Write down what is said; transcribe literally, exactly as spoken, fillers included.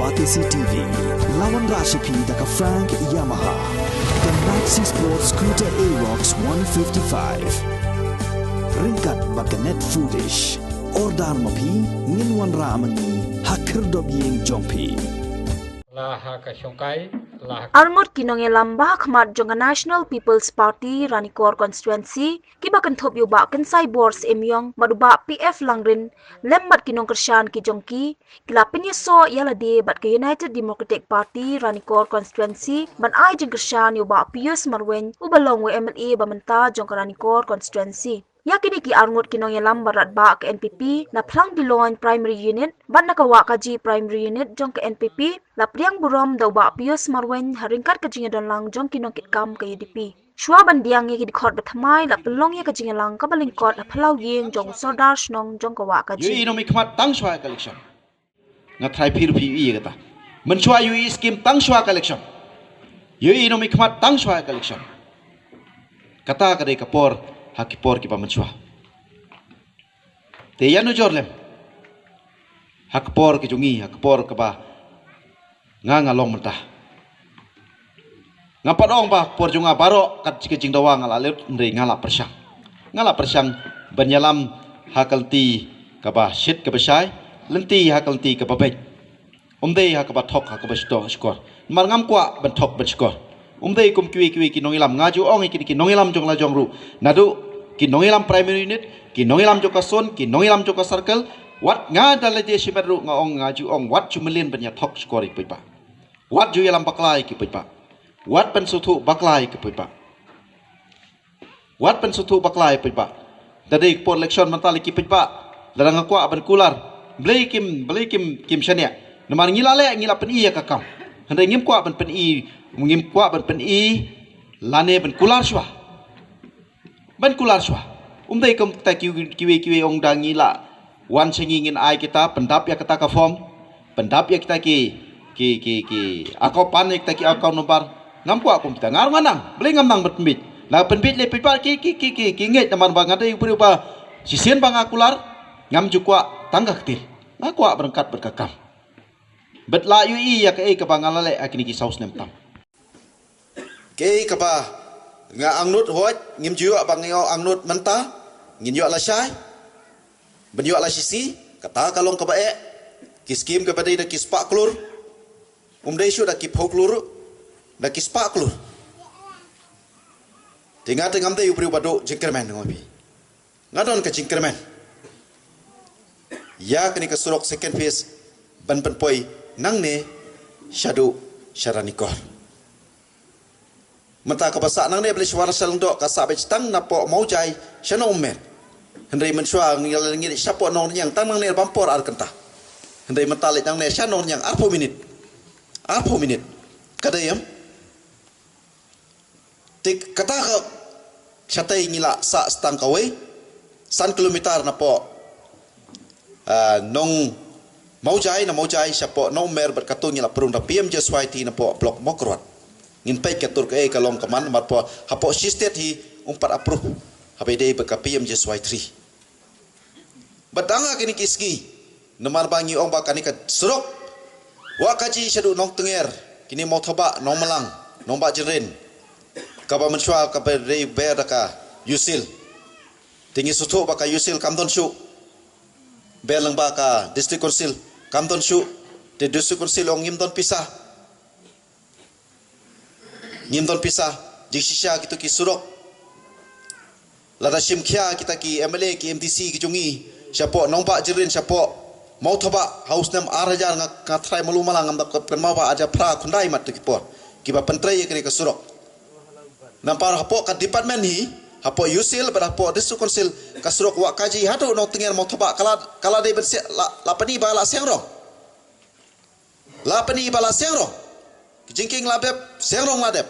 Batesi T V, la wanrah sha phi da ka Frank Yamaha, ka Maxi Sport Scooter Aerox one fifty-five. Ryngkat bad ka Net Foodish. Order ma phi, ngin wanrah ma ngi ha khyrdop ïing jong phi. La ha ka shongkai, la ha Arngut ki nongïalam ba ha khmat jong ka National People's Party Ranikor Constituency, kiba kynthup ïa u Bah Kynsai Bor Syiem Ïong bad u Bah P F Langrin, lem bad ki nongkyrshan ki jong ki, ki la pynïasoh ïa lade bad ka United Democratic Party Ranikor Constituency ban ai jingkyrshan ïa u Bah Pius Marwein, uba long u M L A ba mynta jong ka Ranikor Constituency. Ïa kine ki arngut ki nongïalam ba radbah ka N P P na Phlang Diloin Primary Unit bad na ka Wahkaji Primary Unit jong ka N P P la pdiang burom da u Bah Pius Marwein ha ryngkat ka jingïadon lang jong ki nongkitkam ka U D P. Shuwa ban pdiang ïa ki dkhot ba thymmai la pynlong ïa ka jingïalang kaba lyngkot ha phyllaw ïing jong u Sordar Shnong jong ka Wahkaji. Ïohi noh mynkhmat tang shuwa ka election. Nga tharai phi ruh phi ïohi ïa kata. Mynshuwa ïohi skim tang shuwa ka election. Ïohi noh mynkhmat tang shuwa ka election. Kata ka dei ka por, ha ki por kiba mynshuwa. Te ïa nujor lem. Ha ka por ka jong ngi, ha ka por kaba nga nga long mynta. Nga pat ong ba por jong nga baroh kat ka jingdawa nga la lut, hynrei nga la pyrshang. Nga la pyrshang ban ïalam ha ka lynti kaba shit kaba shai, lynti ha ka lynti kaba beit. Um dei ha kaba thok ha kaba shito shkor. Namar ngam kwah ban thok ban shkor. Um dei kum kiwei kiwei ki nongïalam, nga ju ong ïa ki, ki nongïalam jong la jong ruh. Naduh ki nongïalam primary unit, ki nongïalam jong ka zone, ki nongïalam jong ka circle. Wat nga da la je shimet ruh nga ong, nga ju ong wat ju mlien ban ïa thok shkor ïa ki paidbah. Wat ju ïalam bakla ïa ki paidbah. Wat ban sngewthuh bakla ïa ki paidbah. Wat ban sngewthuh bakla ïa ki paidbah. Da dei por election mynta la ki paidbah, lada nga kwah ban kular, balei kim, balei kim, kim shaniah. Namar ngi la leh, ngi la pyni ïa ka kam. Hynrei ngim kwah ban pyni, ngim kwah ban pyni lane ban kular shuwa. Ban kular shuwa. Um dei kum kita ki, kiwei kiwei ong da ngi la wan sha ngi, ngin ai kita, pyndap ïa kita ka form, pyndap ïa kita ki, ki, ki, ki account, pan ïa kita ki account number. Ngam kwah kum kita, nga ruh nga nang, balei ngam nang ban pynbeit. La pynbeit lei paidbah ki, ki, ki, ki, ki ngeit, namar ba nga dei u briew ba shisien ba nga kular, ngam ju kwah tang ka kti. Nga kwah ryngkat bad ka kam. Bad la ïohi ïa kaei kaba nga la leh ha kine ki saw snem tam. Kaei kaba nga angnud, hooid, ngim ju ïoh ba nga ïoh angnud mynta, ngin ïoh lashai, ban ïoh lashisngi, kata ka long kaba eh. Ki skim kaba dei da ki spah klur, um dei shuh da ki phew klur, da ki spah klur. Te nga te ngam dei u briew ba duh jingkyrmen, nga ong ïa phi. Nga don ka jingkyrmen ïa kane ka surok second phase ban pynpoi nangne shaduh sha Ranikor. Mynta kaba sah nangne, balei shuwa na sha Lyngdoh, ka sah beit tang napoh Mawjai sha Nongummer. Hynrei mynshuwa ngi la leit shapoh Nongrynïeng tang nangne bam por ar kynta. Hynrei mynta leit nangne sha Nongrynïeng arphew minit. Arphew minit. Ka dei em? Te kata ka shatei ngi la sah tang kawei, san kilometer napoh, ah, Nong Mawjai, na Mawjai shapoh Nongummer, bad katto ngi la pynrung da P M G S Y three napoh block Mawkyrwat. Ngin peit ka tur kaei ka long ka man, namar hapoh, hapoh shi state hi ym pat approve haba ïadei bad ka P M G S Y three. Bad tang ha kine ki sngi, namar ba ngi ong ba kane ka surok Wahkaji shaduh Nongtnger, kine Mawthabah, Nongmlang, Nongbah Jynrin, kaba mynshuwa kaba dei ber da ka U C I L. Te ngi sngewthuh ba ka U C I L kam don shuh. Ber lyngba ka District Council kam don shuh. Te District Council ong ngim don pisa. Ngim don pisa, jingshisha kito ki surok. Lada shim khia kita ki M L A, ki M D C ki jong ngi, shapoh Nongbah Jynrin, shapoh Mawthabah, ha u snem ar hajar, nga, nga tharai malu mala ngam dap kynmaw ba ar hajar phra khyndai mat to ki por, kiba pyntrei ïa kane ka surok. Namar hapoh ka department hi, hapoh U C I L bad hapoh District Council, ka surok Wahkaji haduh Nongtnger Mawthabah ka la, ka la dei ban seng, la, la pyni ba la seng rong. La pyni ba la seng rong. Ki jingkieng la dep, seng rong la dep.